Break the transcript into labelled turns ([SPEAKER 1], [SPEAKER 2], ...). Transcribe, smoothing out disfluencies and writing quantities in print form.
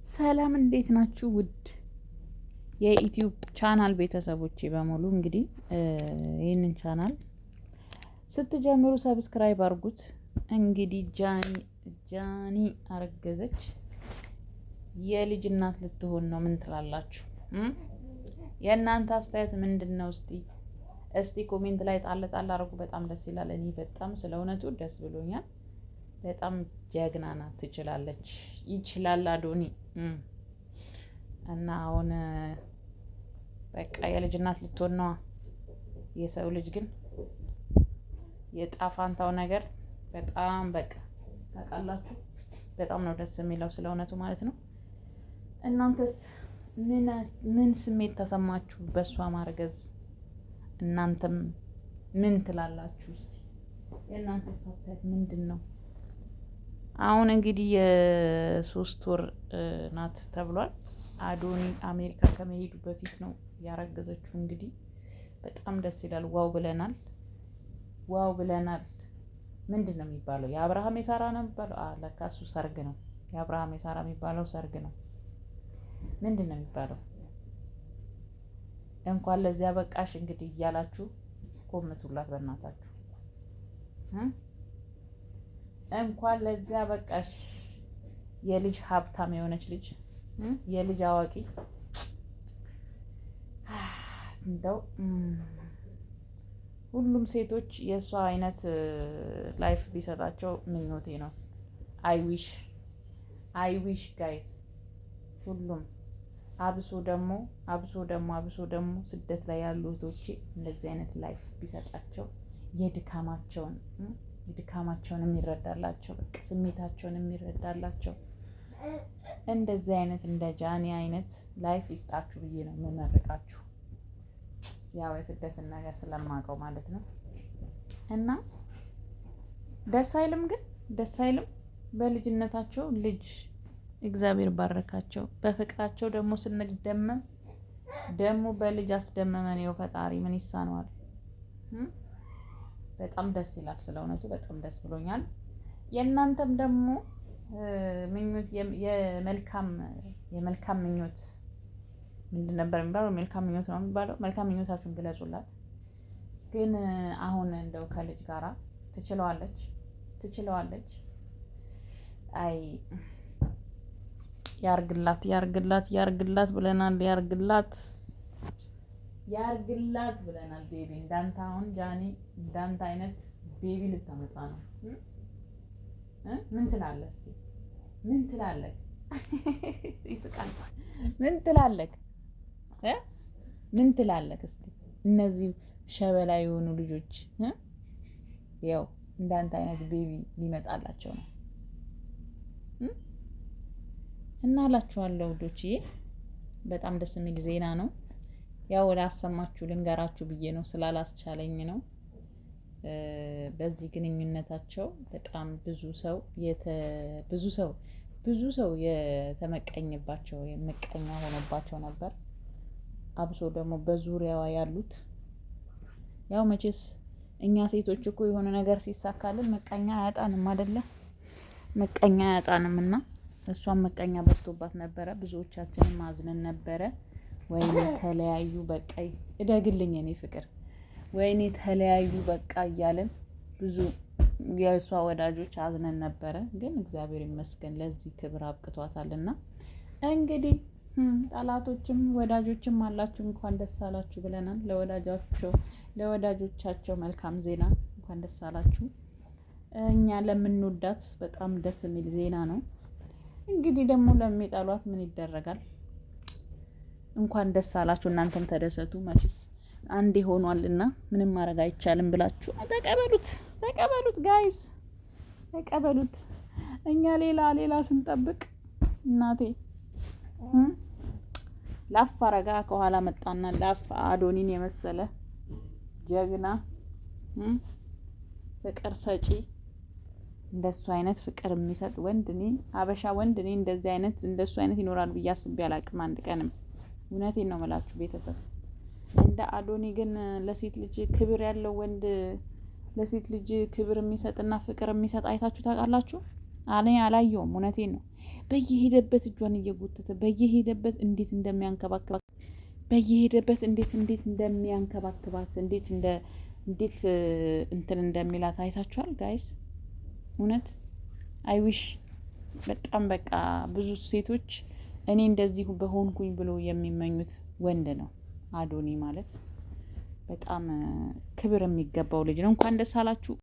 [SPEAKER 1] ሰላም እንዴት ናችሁ? ውድ የ YouTube channel ቤተሰቦቼ በሙሉ፣ እንግዲህ ይህንን ቻናል ስትጀምሩ subscribe አድርጉት። እንግዲህ ጃኒ ጃኒ አረገዘች፣ የልጅ እናት ልትሆን ነው። ምን ትላላችሁ? የእናንተ አስተያየት ምንድን ነው? እስቲ እስቲ comment ላይ ጣል ጣል አድርጉ። በጣም ደስ ይላል። እኔ በጣም ስለ እውነቱ ደስ ብሎኛል። በጣም ጀግና ናት። ትችላለች፣ ይችላል አዶኒ። እና አሁን በቃ የልጅ እናት ልትሆን ነዋ። የሰው ልጅ ግን የጣፋንታው ነገር በጣም በቃ ታውቃላችሁ፣ በጣም ነው ደስ የሚለው ስለ እውነቱ ማለት ነው። እናንተስ ምን ስሜት ተሰማችሁ በእሷ ማርገዝ? እናንተም ምን ትላላችሁ? የእናንተስ አስተያየት ምንድን ነው? አሁን እንግዲህ የ3 ወር ናት ተብሏል። አዶኒ አሜሪካ ከመሄዱ በፊት ነው ያረገዘችው። እንግዲህ በጣም ደስ ይላል። Wow ብለናል፣ wow ብለናል። ምንድን ነው የሚባለው? የአብርሃም የሳራ ነው የሚባለው? ለካ እሱ ሰርግ ነው። የአብርሃም የሳራ የሚባለው ሰርግ ነው። ምንድን ነው የሚባለው? እንኳን ለዚያ በቃሽ እንግዲህ እያላችሁ ኮምቱላት በእናታችሁ። እንኳን ለዚያ በቃሽ። የልጅ ሀብታም የሆነች ልጅ፣ የልጅ አዋቂ፣ እንደው ሁሉም ሴቶች የእሷ አይነት life ቢሰጣቸው ምኞቴ ነው። I wish, I wish guys፣ ሁሉም አብሶ ደግሞ አብሶ ደግሞ አብሶ ደግሞ ስደት ላይ ያሉ እህቶቼ እንደዚህ አይነት life ቢሰጣቸው፣ የድካማቸውን የሚረዳላቸው፣ በቃ ስሜታቸውን የሚረዳላቸው፣ እንደዚህ አይነት እንደ ጃኒ አይነት life ይስጣችሁ ብዬ ነው የምመርቃችሁ። ያው የስደትን ነገር ስለማውቀው ማለት ነው። እና ደስ አይልም ግን? ደስ አይልም? በልጅነታቸው ልጅ እግዚአብሔር ባረካቸው። በፍቅራቸው ደግሞ ስንደመም ደግሞ በልጅ አስደመመን። ይኸው ፈጣሪ ምን ይሳነዋል? በጣም ደስ ይላል። ስለ እውነቱ በጣም ደስ ብሎኛል። የእናንተም ደግሞ ምኞት የመልካም ምኞት ምንድን ነበር የሚባለው? መልካም ምኞት ነው የሚባለው። መልካም ምኞታችሁን ግለጹላት። ግን አሁን እንደው ከልጅ ጋራ ትችለዋለች፣ ትችለዋለች። አይ ያርግላት፣ ያርግላት፣ ያርግላት ብለናል። ያርግላት፣ ያርግላት ብለናል። Baby እንዳንተ፣ አሁን ጃኒ እንዳንተ አይነት baby ልታመጣ ነው። ምን ትላለህ? እስቲ ምን ትላለህ? ይስቃል። ምን ትላለህ? ምን ትላለህ? እስቲ እነዚህ ሸበላ የሆኑ ልጆች ያው እንዳንተ አይነት baby ሊመጣላቸው ነው እና እላችኋለሁ ውዶችዬ፣ በጣም ደስ የሚል ዜና ነው። ያው ላሰማችሁ ልንገራችሁ ብዬ ነው፣ ስላላስቻለኝ ነው። በዚህ ግንኙነታቸው በጣም ብዙ ሰው የተመቀኝባቸው፣ ምቀኛ ሆኖባቸው ነበር። አብሶ ደግሞ በዙሪያዋ ያሉት። ያው መቼስ እኛ ሴቶች እኮ የሆነ ነገር ሲሳካልን ምቀኛ አያጣንም አይደለ? ምቀኛ አያጣንም እና እሷም ምቀኛ በዝቶባት ነበረ። ብዙዎቻችንም አዝነን ነበረ። ወይኔ ተለያዩ በቃ፣ እደግልኝ የኔ ፍቅር፣ ወይኔ ተለያዩ በቃ እያልን ብዙ የእሷ ወዳጆች አዝነን ነበረ። ግን እግዚአብሔር ይመስገን ለዚህ ክብር አብቅቷታልና እንግዲህ ጠላቶችም ወዳጆችም አላችሁ፣ እንኳን ደስ አላችሁ ብለናል። ለወዳጃቸው ለወዳጆቻቸው መልካም ዜና፣ እንኳን ደስ አላችሁ። እኛ ለምንወዳት በጣም ደስ የሚል ዜና ነው። እንግዲህ ደግሞ ለሚጠሏት ምን ይደረጋል? እንኳን ደስ አላችሁ፣ እናንተም ተደሰቱ። መቼስ አንዴ ሆኗልና ምንም ማድረግ አይቻልም ብላችሁ ተቀበሉት፣ ተቀበሉት guys፣ ተቀበሉት። እኛ ሌላ ሌላ ስንጠብቅ እናቴ ላፍ አረጋ ከኋላ መጣና ላፍ፣ አዶኒን የመሰለ ጀግና፣ ፍቅር ሰጪ፣ እንደሱ አይነት ፍቅር የሚሰጥ ወንድ፣ እኔ አበሻ ወንድ እኔ እንደዚህ አይነት እንደሱ አይነት ይኖራል ብዬ አስቤ አላቅም አንድ ቀንም። እውነቴን ነው የምላችሁ ቤተሰብ። እንደ አዶኒ ግን ለሴት ልጅ ክብር ያለው ወንድ፣ ለሴት ልጅ ክብር የሚሰጥና ፍቅር የሚሰጥ አይታችሁ ታውቃላችሁ? እኔ አላየውም። እውነቴን ነው። በየሄደበት እጇን እየጎተተ በየሄደበት እንዴት እንደሚያንከባክባት በየሄደበት እንዴት እንደሚያንከባክባት እንዴት እንትን እንደሚላት አይታችኋል guys። እውነት I wish በጣም በቃ ብዙ ሴቶች እኔ እንደዚሁ በሆንኩኝ ብሎ የሚመኙት ወንድ ነው አዶኒ ማለት። በጣም ክብር የሚገባው ልጅ ነው። እንኳን ደስ አላችሁ።